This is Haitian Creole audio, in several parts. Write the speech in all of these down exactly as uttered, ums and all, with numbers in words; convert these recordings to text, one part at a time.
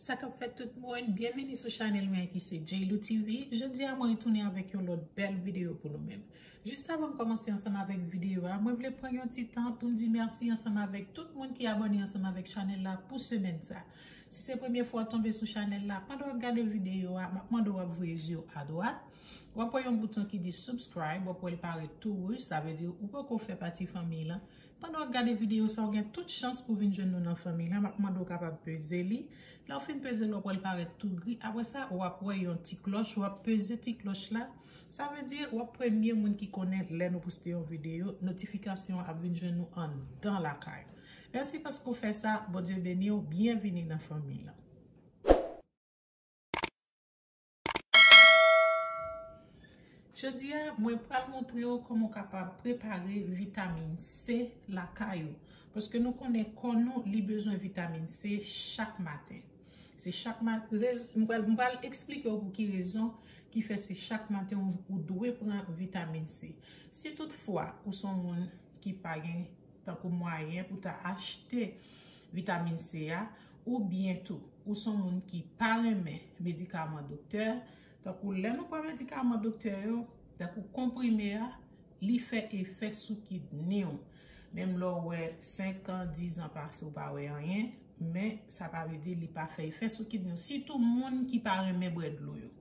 Sa k ap fèt tout moun, byenvini sou chanèl mwen ki se J Lou T V. Jodi a mwen retounen avèk yon lòt bèl videyo pou nou menm. Jis avan m kòmanse ansanm avèk videyo a, mwen vle pran yon ti tan pou m di mèsi ansanm avèk tout moun ki abòne ansanm avèk chanèl la pou semèn sa. Si se premye fwa w tonbe sou chanèl la, pandan w ap gade videyo a, m ap mande w ap voye je w adwat. W ap wè yon bouton ki di subscribe, w ap wè l parèt tou wouj, sa vle di ou poko fè pati fanmi lan. Pandan w ap gade videyo sa, w gen tout chans pou vin jwenn nou nan fanmi lan. M ap mande w kapab peze li. Lè w fin peze l, w ap wè l parèt tou gri. Apre sa, w ap wè yon ti klòch, w ap peze ti klòch la. Sa vle di, w ap premye moun ki konnen lè nou poste yon videyo, notifikasyon an ap vin jwenn nou anndan lakay ou. Mèsi paske w fè sa, Bondye beni w, byenvini nan fanmi lan. Jodi a, mwen pral montre w kòman w kapab prepare vitamin C lakay ou. Paske nou konnen kò nou, li bezwen vitamin C chak maten. Se chak maten, m pral, m pral eksplike w pou ki rezon ki fè se chak maten ou, ou dwe pran vitamin C. Si toutfwa ou se yon moun ki pa gen, tankou mwayen pou ta achte vitamin C a, oubyen tou, ou se yon moun ki pa renmen medikaman doktè, tankou lè nou pran medikaman doktè yo, tankou konprime a, li fè efè sou kidni w. Menm lè w wè senk an, diz an pase, ou pa wè anyen, men sa pa vle di li pa fè efè sou kidni w. Sitou moun ki pa renmen bwè dlo yo.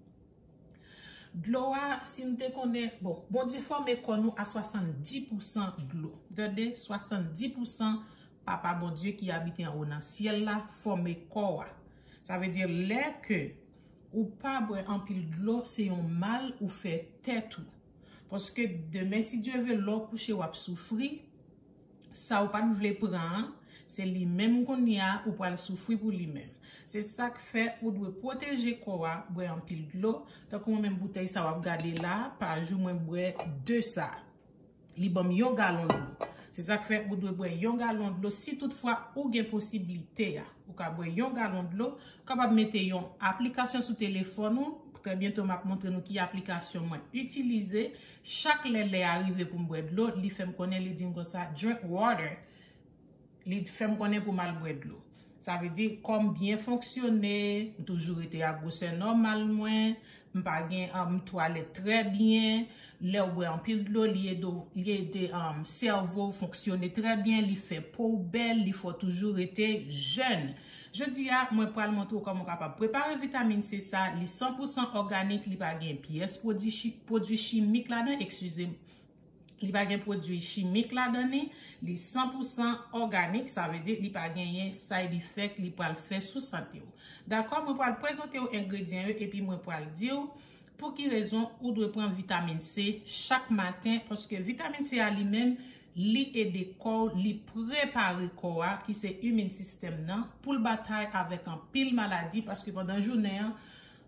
Dlo a, si n te konnen, bon, Bondye fòme kò nou a swasanndis pousan dlo. Tande, swasanndis pousan Papa Bondye ki abite anwo nan syèl la fòme kò a. Sa vle di lè ke ou pa bwè anpil dlo, se yon mal ou fè tèt ou. Paske demen, si Dye ve, lè w kouche, w ap soufri. Sa ou pa t vle pran an, se li menm kounye a ou pral soufri pou li menm. Se sa k fè ou dwe pwoteje kò a, bwè anpil dlo. Tankou mwen menm boutèy sa w ap gade la, pa jou mwen bwè de sa. Li ban m yon galon dlo. Se sa k fè ou dwe bwè yon galon dlo si toutfwa ou gen posiblite a. Ou ka bwè yon galon dlo, ou kapab mete yon aplikasyon sou telefòn ou. Trè byento m ap montre nou ki aplikasyon mwen itilize. Chak lè lè a rive pou m bwè dlo, li fè m konnen, li di m konsa, "Drink water." Li fè m konnen pou m al bwè dlo. Sa vle di, kò m byen fonksyone, m toujou rete a gwosè nòmal mwen, m pa gen, um, m twalèt trè byen. Lè w bwè anpil dlo, li ede w, li ede, um, sèvo w fonksyone trè byen, li fè po w bèl, li fè w toujou rete jèn. Jodi a, mwen pral montre w kòman w kapab prepare vitamin C sa, li san pousan òganik, li pa gen pyès pwodui chi-, pwodui chimik ladan, eskize m. Li pa gen pwodui chimik ladan li, li san pousan òganik, sa vle di li pa genyen side effect li pral fè sou sante w. Dakò, mwen pral prezante w engredyan yo epi mwen pral di w pou ki rezon ou dwe pran vitamin C chak maten, paske vitamin C a li menm, li ede kò w, li prepare kò a, ki se imin sistèm nan, pou l batay avèk anpil maladi, paske pandan jounen an,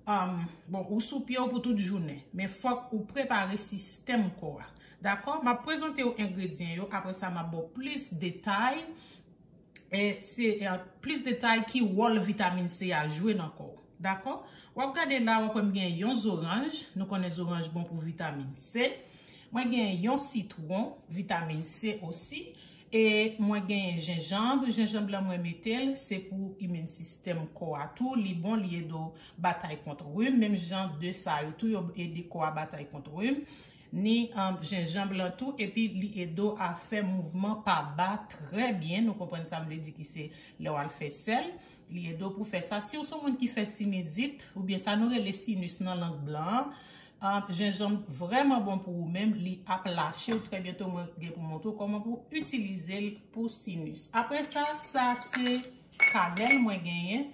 um, bon, ou sou pye w pou tout jounen, men fòk ou prepare sistèm kò a. Dakò? M ap prezante w engredyan yo, apre sa m ap ba w plis detay. E se, e, plis detay ki wòl vitamin C a jwe nan kò w. Dakò? W ap gade la, w ap wè m gen yon zoranj. Nou konnen zoranj bon pou vitamin C. Mwen gen yon sitwon, vitamin C osi. E mwen gen jenjanm. Jenjanm lan mwen mete l, se pou imin sistèm kò a tou. Li bon, li ede w batay kont rim. Menm jan de sa yo tou, yo ede kò a batay kont rim. Ni, um, jenjanm lan tou, epi li ede w a fè mouvman pa ba trè byen. Nou konprann sa m vle di ki se lè w al fè sèl. Li ede w pou fè sa. Si w se yon moun ki fè sinizit, oubyen sa nou rele sinus nan lang blan an, um, jenjanm vrèman bon pou ou menm. Li ap lache w trè byento. Mwen gen pou montre w kòman pou w itilize l pou sinus. Apre sa, sa se kanèl mwen genyen.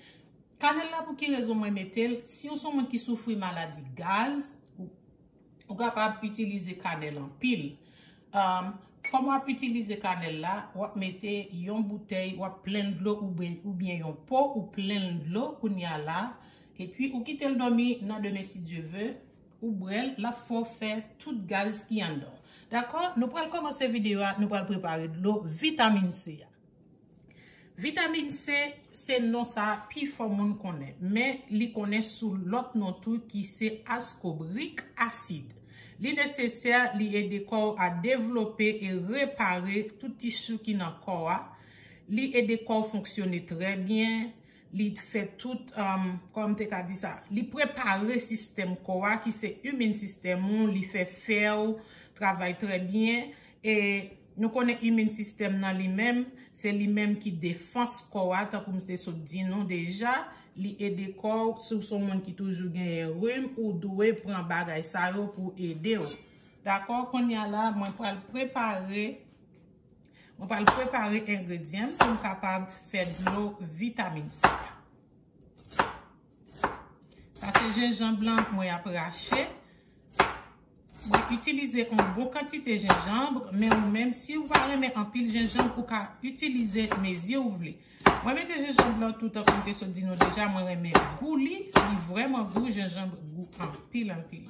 Kanèl la, pou ki rezon mwen mete l? Si w se yon moun ki soufri maladi gaz, ou, ou kapab itilize kanèl anpil. Um, kòman w ap itilize kanèl la? W ap mete yon boutèy, w ap plenn dlo oubyen, oubyen yon po, ou plenn dlo kounye a la, epi ou kite l dòmi, nan demen si Dye ve, ou bwè l, l ap fè w fè tout gaz ki anndan w. Dakò? Nou pral kòmanse videyo a, nou pral prepare dlo vitamin C a. Vitamin C, se non sa pifò moun konnen, men li konnen sou lòt non tou ki se ascorbic acid. Li nesesè, li ede kò w a devlope e repare tout tisou ki nan kò a. Li ede kò w fonksyone trè byen. Li fè tout, um, kòman m te ka di sa, li prepare sistèm kò a ki se immune system ou, li fè fè w travay trè byen. E nou konnen immune system nan li menm, se li menm ki defans kò a, tankou m te sot di nou deja, li ede kò w, si w se yon moun ki toujou genyen rim, ou dwe pran bagay sa yo pou ede w. Dakò, kounye a la, mwen pral prepare, mwen pral prepare engredyan m pou m kapab fè dlo vitamin C. Sa se jenjanm blan mwen ap rache. Mwen itilize yon bon kantite jenjanm, men ou menm, si ou pa renmen anpil jenjanm, ou ka itilize mezi ou vle. Mwen mete jenjanm blan toutan, kòm te sot di nou deja, mwen renmen gou li, li vrèman gou, jenjanm gou anpil, anpil.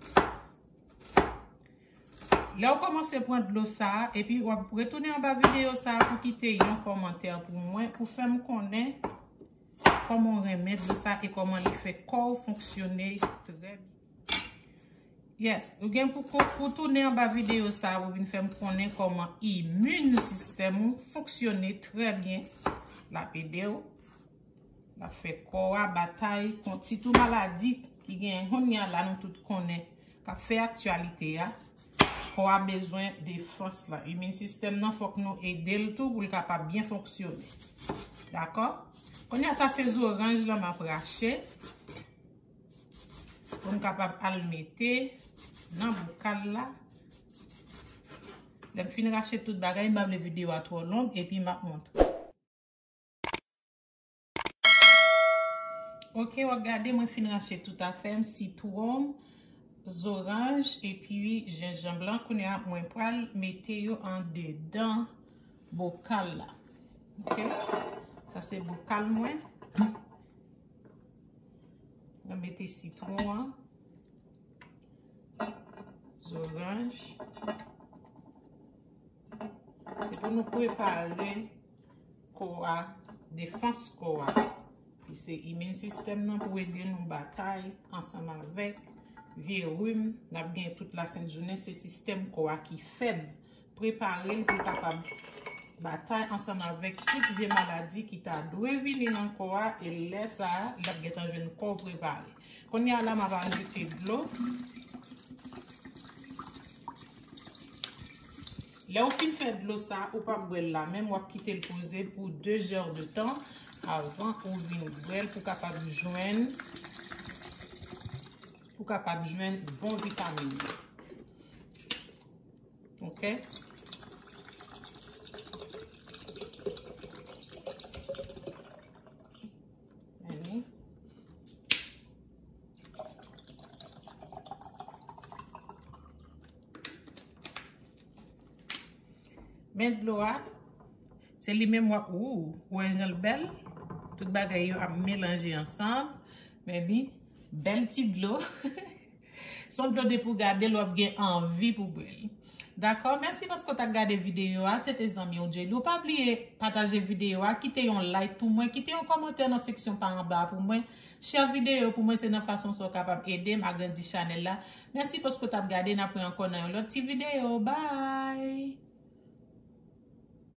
Lè w kòmanse pran dlo sa a, epi w ap retounen anba videyo sa a pou kite yon kòmantè pou mwen, pou fè m konnen kòman w renmen dlo sa a e kòman li fè kò w fonksyone trè byen. Yes, ou gen pou, pou, pou tounen anba videyo sa a pou vin fè m konnen kòman immune system ou fonksyone trè byen. L ap ede w. L ap fè kò a batay kont sitou maladi ki genyen kounye a la, nou tout konnen, k ap fè aktyalite a. Kò a bezwen defans lan. Immune system nan, fòk nou ede l tou pou l kapab byen fonksyone. Dakò? Kounye a, sa se zoranj lan m ap rache. Pou m kapab al mete nan bokal la. Lè m fin rache tout bagay, m pa vle videyo a twò long, epi m ap montre. Ok, w ap gade, mwen fin rache tout afè m, sitwon, zoranj, epi jenjanm blan. Kounye a, mwen pral mete yo andedan bokal la. Ok, sa se bokal mwen. Mwen mete sitwon an, zoranj. Se pou nou prepare kò a, defans kò a. Ki se immune system nan pou ede nou batay ansanm avèk vye rim n ap gen tout lasent jounen. Se sistèm kò a ki fèb. Prepare l pou l kapab batay ansanm avèk tout vye maladi ki ta dwe vini nan kò a. E lè sa a, l ap gentan jwenn kò w prepare. Kounye a la, m ap ajoute dlo. Lè w fin fè dlo sa, ou p ap bwè l la menm, w ap kite l poze pou de zè de tan avan ou vin bwè l pou kapab jwenn, pou kapab jwenn bon vitamin yo. Ok? Annie. Men dlo a, se li menm w ap, ou, ou wè jan l bèl? Tout bagay yo ap melanje ansanm. Men li, bèl ti dlo. Se yon dlo depi w gade l, w ap gen anvi pou bwè l. Dakò? Mèsi paske w t ap gade videyo a. Se te zanmi w Djeli. Ou pa bliye pataje videyo a, kite yon like pou mwen, kite yon kòmantè nan seksyon pa anba pou mwen. Share videyo pou mwen, se nan fason sa w kapab ede m agrandi chanèl la. Mèsi paske w t ap gade, n ap wè ankò nan yon lòt ti videyo. Bye!